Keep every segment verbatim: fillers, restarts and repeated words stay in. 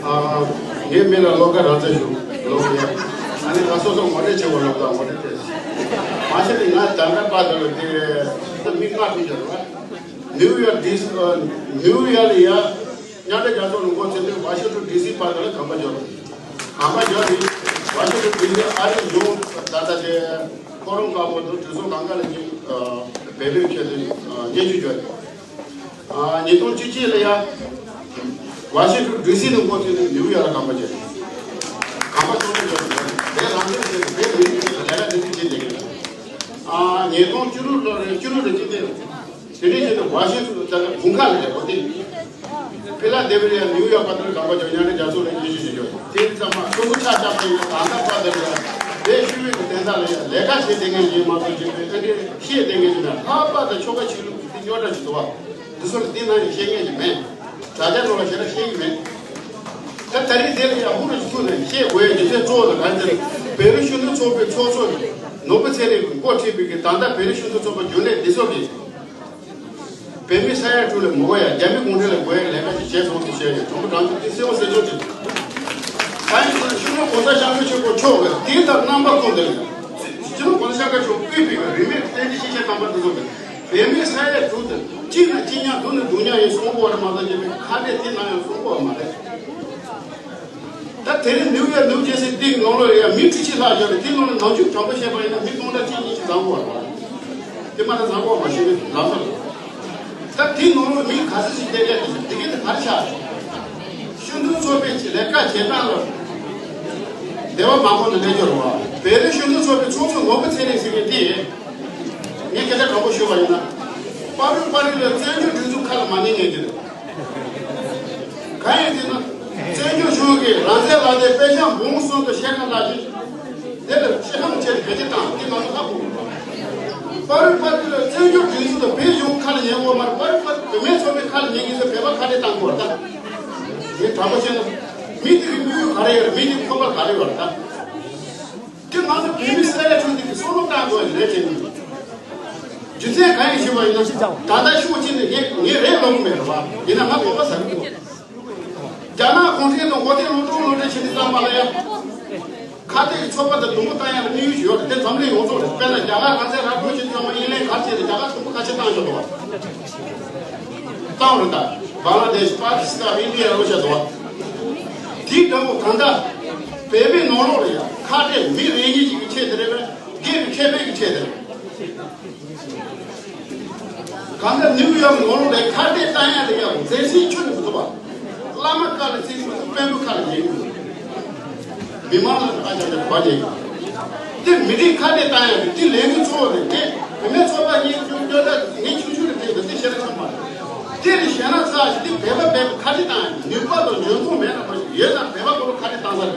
ངའི་མིང་ལ་བློ་དགའ་རང་བཙན་ཞུ། ལོ་ཡ། ཨ་ནི་ང་སོ་སོ་ངོ་སྤྲོད་བྱེད་དགོས་ལབ་དང་ངོ་སྤྲོད་བྱེད། མ་གཞི་ནས་ང་ད་ལྟ་བར་དུ་ལ་དེ་མི་ལྔ་ཐུག་ཡོད་རེད་བ། ནིའུ་ཡོག་ཌི་སི་ནིའུ་ཡོག་ལ་ཡ། མཉམ་འབྲེལ་རྒྱལ་ཚོགས་ལ་འགོ་ཚུགས་དུས་ཝ་ཤིང་ཊོན་ཌི་སི་བར་དུ་ལ་གམ་པ་འབྱོར། གམ་པ་འབྱོར་ནས་ཝ་ཤིང་ཊོན་ཌི་སི་ཨ་རིའི་གཞུང་ད་ལྟ་དེ་ཕོ་རུམ་ཁག་པོ་དང་གྲོས་ཚོགས་གང་ག་ལ་ཉིན་བེད་སྤྱོད་ཆེད་དུ་སྙན་ཞུ་འབྱོར། ཉིས་སྟོང་བཅུ་གཅིག་ལ་ཡ་ཝ་ཤིང་ཊོན་ཌི་སི་ནས་འགོ་ཚུགས་ནས་ནིའུ་ཡོག་ལ་གམ་པ་བྱས། གམ་པ་ཆུང་ཆུང་བྱས་ནས་དེ་རང་བཙན་བྱས་ནས་དེ་མི་རིགས་ཀྱི་ལས་ཀ་དེ་དུས་བྱས་བསྡད་ཀྱི་རེད། ཉིས་སྟོང་བཅུ་དྲུག་ལོ་རེད། བཅུ་དྲུག་ལ་སྤྱི་བདེ་དེ་ནས་བྱས་ནས་ཝ་ཤིང་ཊོན་ད་ལྟ་དགུན་ཁ་ལ་རེད་འོ་དེ། ཕི་ལ་ཌེལ་ཕི་ཡ་ནིའུ་ཡོག་བར་དུ་གམ་པ་བྱས། མཉམ་འབྲེལ་རྒྱལ་ཚོགས་ལ་སྙན་ཞུ་ཞུ་རྒྱུ་དེ་ཙམ་མ་གཏོགས་ཆ་བཞག་པ་ཡིན་ན་ད་ལྟ་བར་དུ་རེད། དེ་ཤུལ་བའི་གི་དོན་དག་ལ་ཡ་ལས་ཀ་བྱེད་བསྡད་མཁན་ཞིག་མ་གཏོགས་ཅིག་པའི་ཨ་འདྲའི་བཤད་བསྡད་མཁན་ཞིག་ན་ལྷག་པར་དུ་ཆོལ་ཁ་ཆོས་ལུགས་དེ་རྙོག་དྲ་ཞིག་འདུག་བ། འདི་ཚོ་ལ་དེ་ནང་ཡང་བཤད་མཁན་ཞིག་མེད། དྲ་རྒྱ་ནང་ལ་ཞེ་དྲག་བཤད་ཀྱི་མེད། ད་ད་རེས་དེ་ལ་ཡང་ཧུར་ཐུག་ནས་བཤད་དགོས་ཡ་རྒྱུ་མཚན་གཙོ་བོ་ལ་གང་ཟེར། བོད་རིགས་སྤྱི་མཐུན་ཚོགས་པའི་ཚོགས་གཙོ་ནོར་བུ་ཚེ་རིང་གིས་འགོ་ཁྲིད་པའི་གི་ད་ལྟ་བོད་རིགས་སྤྱི་མཐུན་ཚོགས་པ་རྒྱུན་ལས་འདི་ཚོ་གིས་བོད་མི་ས་ཡ་དྲུག་ལ་མི་དགོས་ཡ། རྒྱ་མི་གུང་ཁྲན་ལ་དགོས་ཡ་ལས་ཀ་ཞིག་བྱས་སོང་ཟེར་བཤད་ཡོད། དྲང་པོ་དྲང་གནས་དེ་གསལ་པོ་གསལ་ཆོག་ཅིག་ད་ཡིན་ཟེར་ན་སྤྱི་ནོར་གོང་ས་སྐྱབས་མགོན་ཆེན་པོ་མཆོག་གིས་དེ་ལྟར་རྣམ་པ་ཀུན་ཏུ་ལ་སྤྱི་ནོར་གོང་ས་སྐྱབས་མགོན་མཆོག་དབུས་པའི་རིས་མེད་བསྟན་འཛིན་ཞིང་ཆེན་དམ་པ་འདི་ཚོ་གིས་བོད་མི་ས་ཡ་དྲུག་དེ་གཅིག་ན་གཅིག་མཉམ་སྡུག་ན་སྡུག་མཉམ་ཡིན་གསུང་གི་ཡོད་རེད་མ་གཏོགས་རྒྱ་མི་ཁ་བྲལ་དེ་ནང་ཡང་གསུང་གི་ཡོད་མ་རེད། ད་དེ་རིང་ནིའུ་ཡོག་ནིའུ་ཇར་སི་འདིའི་ནང་ལོགས་ཡ་མི་ཁྲི་གཅིག་ལྷག་ཡོད་རེད། དེའི་ནང་ལ་ནང་ཆོས་དྲང་པོ་བཤད་པ་ཡིན་ན་མི་སྟོང་ཕྲག་གཅིག་གཉིས་ཤིག་བརྫངས་དགོས་རེད་བ། དེ་མ་གཏོགས་བརྫངས་དགོས་མ་ཤེས་ནི་ལམ་སང་། ད་དེའི་ནང་ལོགས་མི་ག་ཚོད་ཞིག་བསྡད་ཡ་དེ་དེ་གས་དེ་ག་རེ་ཆགས། སྤྱི་མཐུན་ཚོགས་པའི་ལས་ཀ་བྱེད་སྟངས་ལ་འདས་པ་མང་པོ་ནས་སླེབས་ཡོད་རེད་བ། བོད་རིགས་སྤྱི་མཐུན་ཚོགས་པའི་ཚོགས་གཙོ་ནོར་བུ་ཚེ་རིང་ཟེར་མཁན་དེ། ངས་སྐད་ཆ་དྲང་པོ་ཞུས་པ་ཡིན་ན། པ་རུ་པ་རི་ལ་བཙན་བྱོལ་སྒྲིག་འཛུགས་ཁ་ལ་མ་ཉན་མཁན་དེ་རེད། གང་ཡིན་ཟེར་ན། བཙན་བྱོལ་གཞུང་གིས་རང་བཙན་ལག་དེབ་དཔེ་ཤག་འབུམ་གསུམ་དང་ཕྱེད་ཀ་ལྷག་ཅིག་དེ་ལ་ཕྱི་ལྷམ་བྱས་ཏེ་བེད་སྤྱོད་བཏང་། དེ་ང་ཚོ་ཧ་གོ་དགོས། པ་རུ་པ་རི་ལ་བཙན་བྱོལ་སྒྲིག་འཛུགས་དང་བོད་གཞུང་ཁ་ལ་ཉན་དགོས་མ་རེད། པ་རུ་པ་རི་བུད་མེད་ཚོགས་པའི་ཁ་ལ་ཉན་གྱི་ཟེར་བོད་པ་ཁ་བྲལ་བཏང་དགོས་རེད་ད། ངས་དྲང་པོ་བཤད་ན། མི་དེ་གི་དམིགས་ཡུལ་ག་རེ་ཡོད་རེད། མི་དེ་ཁོག་པ་ག་རེ་ཡོད་རེད་ད། དེ་ང་ཚོ་བོད་མི་ས་ཡ་དྲུག་དེ་གི་བསམ་བློ་བཏང་དགོས་རེད་ཅེས། རྒྱུ་མཚན་གང་ཡིན་ཞུས་པ་ཡིན་ན། ད་ལྟ་ཤོག་གཅིག་ནས་ངས་ངས་རེད་ལབ་གི་མེད་རེད་བ། ཡིན་ན་ང་དོགས་པ་ཟ་གི་འདུག་རྒྱ་ནག་གུང་ཁྲན་ཏང་གོ་དེ་ལོ་དྲུག་ལོ་དྲུག་བྱེད་དུས་ཙམ་པ་ལ་ཡ། ཁ་གཏད་ཀྱི་ཚོགས་པ་དང་དུམ་བུ་བཏང་ཡ་ལ་དམིགས་ཡུལ་ཞིག་ཡོད་རེད། དེ་འཛམ་གླིང་ཡོངས་རྫོགས་རེད། དཔེར་ན་རྒྱ་གར་ག་ཚད་ར་སྤྲོད་བྱེད་དུས་ཙམ་པ་དབྱིན་ལན་ག་རེ་བྱས་ཏེ་རྒྱ་གར་དུམ་བུ་ཁ་ཤས་བཏང་བཞག་འདུག་བ། བཏང་རེད་ད། བང་ལ་དེཤ། པ་ཀི་སི་ཐན། ཨིན་ཌི་ཡ་ལ་བཞག་འདུག་བ། དེའི་འདྲ་པོ་གང་ལྟར་བོད་པའི་ནང་ལོགས་ལ་ཡ་ཁ་བྲལ་མི་རེ་གཉིས་ཀྱི་ཆེད་དུ་རེད་པས། སྒེར་གྱི་ཁེ་ཕན་གྱི་ཆེད་དུ་རེད། གང་ལྟར་ནིའུ་ཡོག་ནང་ལོགས་ལ་ཁ་བྲལ་བཏང་ཡ་ལ་ཡ་འཛིན་སྲིད་ཁྱོན་ནས་མི་ཐུབ་པ། བླ་མ་བཀའ་ལ་བརྩི་མི་ཐུབ། དཔོན་པོའི་ཁ་ལ་ཉན་གྱི་མི་མང་ལ་ཨ་ཅག་ཅག་གོ་ཉན། དེ་མི་རིགས་ཁ་བྲལ་བཏང་ཡ་དེ་ལས་འགུལ་གཙོ་བོ་རེད། དེ་བུད་མེད་ཚོགས་པ་གཉིས་བཅུ་བཅོ་ལྔ་ངས་ཆུང་ཆུང་རེད། དེ་འདི་ཤེས་ར་ཆོག་མ་རེད། དེ་ལས་གཞན་ན་ཚ་ཞིག་དེ་བོད་པ་བོད་པའི་ཁ་བྲལ་བཏང་ཡ་ནུས་པ་དང་འཇོན་ཐང་མེད་ན་མ་ཞིག་ཡོད་ན་བོད་པ་ཁོ་རང་ཁ་བྲལ་བཏང་ས་རེད།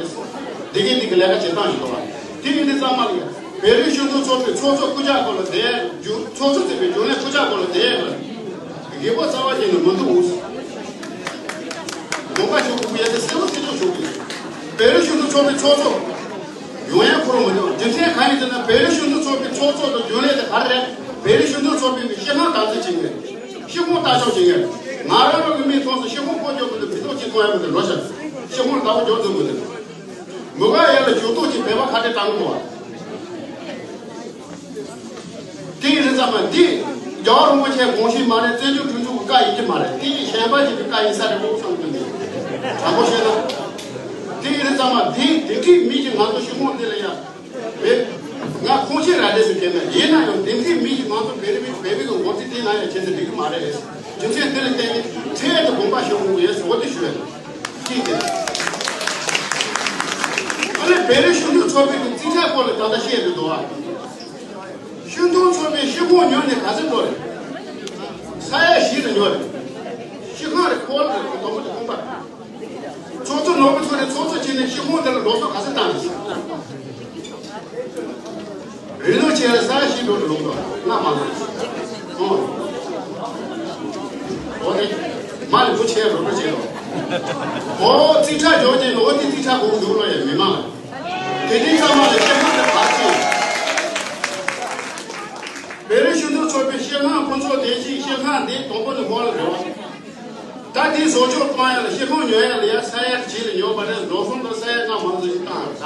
དེ་གས་འདི་གི་ལས་ཀ་བྱེད་སྟངས་ཞིག་འདུག་བ། དེ་ཡིན་དུས་ཙམ་མ་ལ་ཡ། བོད་རིགས་སྤྱི་མཐུན་ཚོགས་པའི་ཚོགས་གཙོ་སྐུ་ཕྱྭ་སྐོར་ལ་བསྡད། རྒྱུ་ཚོགས་གཙོ་བྱས་པའི་རྒྱུན་ལས་སྐུ་ཕྱྭ་སྐོར་ལ་བསྡད་ཡོད་ལ། དགེ་བ་རྩ་བ་ཉིད་ནས་མི་འདུག་འོང་ཟེར། དགོངས་པ་ཞུ་དགོས་ཡ་དེ་གསལ་པོ་གསལ་ཆོག་ཞུ་དགོས། བོད་རིགས་སྤྱི་མཐུན་ཚོགས་པའི་ཚོགས་གཙོ་ཡོང་ཡ་ཁོ་རང་མི་འདུག་རྒྱུ་མཚན་གང་ཡིན་ཟེར་ན། བོད་རིགས་སྤྱི་མཐུན་ཚོགས་པའི་ཚོགས་གཙོ་དང་རྒྱུན་ལས་དེ་ག་རེ་རེད། བོད་རིགས་སྤྱི་མཐུན་ཚོགས་པའི་མི་སྤྱི་ཁང་དམ་འཛིན་བྱེད་མཁན། སྤྱི་ཁོངས་ལྟ་ཞིབ་བྱེད་མཁན། ང་རང་རང་གི་མིག་མཐོང་སོང་། སྤྱི་ཁོངས་སྐོར་སྐྱོད་དགོས་འདུག་མི་ཐོག་ཅིག་མཐོང་ཡ་མི་འདུག་ལོ་ཤར། སྤྱི་ཁོངས་ལ་བདག་པོ་རྒྱག་འཛུལ་དགོས་འདུག་མི་ག་ཡ་ལ་ཇུས་གཏོགས་ཀྱིས་བོད་པ་ཁ་བྲལ་བཏང་གི་འདུག་བ། དེ་ཡིན་ཙང་མ་འདི་རྒྱལ་བ་རིན་པོ་ཆེའི་དགོངས་གཞི་མ་རེད། བཙན་བྱོལ་སྒྲིག་འཛུགས་ཀྱི་བཀའ་ཡིན་གྱི་མ་རེད། དེ་གཞན་པ་ཞིག་གི་བཀའ་ཡིན་ས་རེད་མོ་བསམ་གྱི་འདུག་དྲང་པོ་བཤད་ན། དེ་ཡིན་ཙང་མ་འདི་དེ་འདྲའི་མི་ཞིག་ང་ཚོ་སྤྱི་དམངས་འདི་ལ་ཡ་བེད། ང་ཁུངས་སྐྱེལ་ར་དེ་སུ་གལ་མེད། ཡིན་ན་ཡང་དེ་འདྲའི་མི་ཞིག་ང་ཚོ་བེད་རིགས་བེད་རིགས་ཀྱི་འགོ་ཁྲིད་དེ་ན་ཡ་བྱེད་ཟེར་འགྲིག་གི་མ་རེད། རྒྱུ་མཚན་འདི་ལ་བརྟེན་ནས་འཕྲལ་དུ་དགོངས་པ་ཞུ་དགོས་ཀྱི་ཡོད་ཟེར་འོ་དེ་ཞུ་ཡ་རེད། གཅིག་དེ། ཨ་ནི་བོད་རིགས་སྤྱི་མཐུན་ཚོགས་པའི་གི་རྩིས་ཁྲ་སྐོར་ལ་ད་ལྟ་བཤད་འདུག་དོ། སྤྱི་མཐུན་ཚོགས་པའི་སྤྱི་ཁོངས་ཉོས་ནས་ག་ཚོད་འགྲོ་རེད། ས་ཡ་བཞི་ལ་ཉོས་རེད། སྤྱི་ཁང་རེད། ཧོལ་རེད། དོ་མོ་དེ་ཁང་པ་རེད། ཚོགས་གཙོ་ནོར་བུ་མཚོ་རེད། ཚོགས་གཙོ་བྱས་ནས་སྤྱི་ཁོངས་དེ་ལ་འགྲོ་སོང་ག་ཚོད་བཏང་རེད། རིན་ལུགས་བྱས་ལ་ས་ཡ་བཞི་འགྲོ་རུ་ལོངས་དོ་ང་མ་ལོངས། ཨོ། འོ་དེ། མ་ལས་བུ་ཆེ་རོ་རོ་བྱས་ལོ། ཨོ་རྩིས་ཁྲ་འཇོག་ཅེས་ལོ་དེ་རྩིས་ཁྲ་དགོས་འདུག་ལོ་ཡ་མི་མང་ལ། དེ་དུས་ཚང་མ་ལ་སྤྱི་ཁང་དུ་བག་ཕྱིན། བོད་རིགས་སྤྱི་མཐུན་ཚོགས་པའི་སྤྱི་ཁང་ཁོ་ཚོ་དེ་བཞིན་སྤྱི་ཁང་འདི་དང་པོ་ནས་ཧོལ་རེད་བ། ད་དེ་བཟོ་ཆོག་གཏོང་ཡ་ལ་སྤྱི་ཁང་ཉོ་ཡ་ལ་ཡ་ས་ ས་ཡ་གཅིག་ལ་ཉོ་བ་རེད། འགྲོ་སོང་དང་ས་ཡ་ལྔ་མང་ཚོགས་ཤིག་བཏང་ཡོད་ད།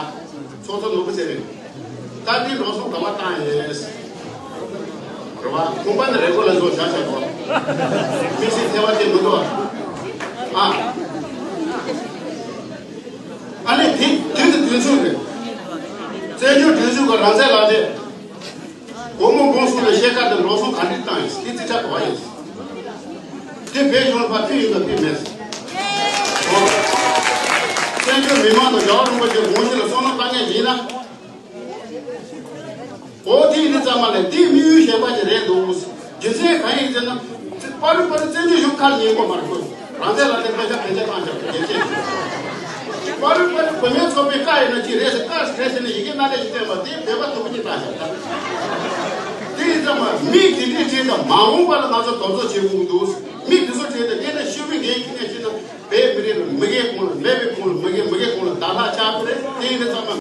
ཚོགས་གཙོ་ནོར་བུ་ཚེ་རིང་། ད་འདི་འགྲོ་སོང་ག་པར་བཏང་ཡིན། རེད་བ། ཁང་པ་ནི་རེ་སྐོར་ལ་བཟོ་བྱ་བྱ་དགོས། མི་སེར་ཐེ་བ་དེ་མི་འདུག་ཨ། ཨ་ནི་དེ་དུས་དུས་དུས་ཚོད་རེད། བཙན་བྱོལ་སྒྲིག་འཛུགས་ཀྱི་རང་བཙན་ལག་དེབ། སྒོར་མོ་འབུམ་གསུམ་ལ་ཤེལ་དཀར་དང་འགྲོ་སོང་ག་འདྲ་བཏང་ཡིན་དེ་རྩིས་ཁྲ་ག་པར་ཡིན། དེ་བེད་སྤྱོད་ལ་ཕར་ཕུལ་ཡིན་དང་ཕུལ་མེད། ཨོ། བཙན་བྱོལ་མི་མང་དང་རྒྱལ་བ་རིན་པོ་ཆེ་དགོངས་གཞི་ལ་བསམ་བློ་བཏང་མཁན་ཡིན་ན། ཨོ་དེ་ཡིན་དུས་ཙམ་པ་ལས་དེ་དམིགས་ཡུལ་གཞན་པ་ཅིག་རེད་འདུག་རྒྱུ་མཚན་གང་ཡིན་ཟེར་ན། པ་རུ་པ་རུ་བཙན་བྱོལ་གཞུང་ཁ་ལ་ཉན་དགོས་མ་རེད་ཁོ། རང་བཙན་ལག་དེབ་དཔེ་ཆ་བེད་སྤྱོད་བཏང་བཞག་རྒྱལ་གཅེས། པ་རུ་པ་རུ་བུད་མེད་ཚོགས་པའི་བཀའ་ཡིན་ན་ཅི་རེད་ཟེར། བཀའ་རེད་ཟེར་ནས་ཡི་གེ་སྣ་ཁ་ཞིག་བསྟན་པ་དེ་བོད་པ་དུ་མ་གཅིག་བཏང་བཞག་ད། དེ་ཡིན་ཙམ་པ་མི་དེ་འདྲའི་བྲིས་དང་མ་འོངས་པ་ལ་ང་ཚོ་དོགས་ཟོན་བྱེད་དགོས་ཀྱི་འདུག་མི་དེ་ཚོ་བྲིས་དང་དེ་འདྲ་ཤུགས་མི་འགན་ཁྱི་ངན་ཅི་དང་བོད་མི་རིགས་ལ་མི་དགེ་གོང་ལ་མེད་པའི་གོང་ལ་མི་དགེ་མི་དགེ་གོང་ལ་བདག་ལྷག་ཆགས་པ་རེད། དེ་ཡིན་ཙམ་པ་